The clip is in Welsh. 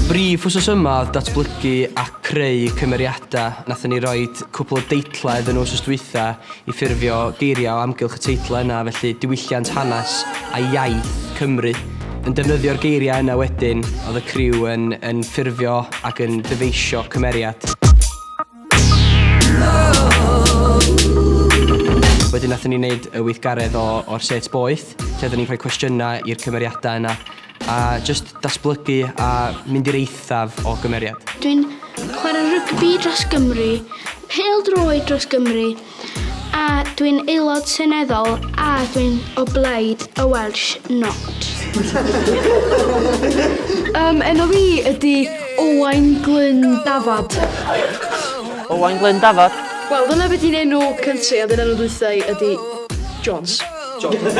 Brif wsos yma oedd datblygu a creu cymeriadau. Nathon ni roid cwpl o deitlau iddyn nhw wsos dwytha i ffurfio geiriau o amgylch y teitlau yna, felly diwylliant, hanes a iaith Cymru. Yn defnyddio'r geiriau yna wedyn, oedd y criw yn, yn ffurfio ac yn dyfeisio cymeriad. Wedyn nathon ni wneud y weithgaredd o, o'r set boeth, lle oedden ni'n rhoi cwestiynau i'r cymeriadau yna, a jyst datblygu a mynd i'r eithaf o gymeriad. Dwi'n chwarae rygbi dros Gymru, pêl-droed dros Gymru, a dwi'n aelod seneddol a dwi'n o blaid y Welsh Not. Yym, enw fi ydy Owain Glyn Dafad. Owain Glyn Dafad? Wel, dyna be di'n enw cynta i, ond yn enw dwytha i ydy Jones. Jones.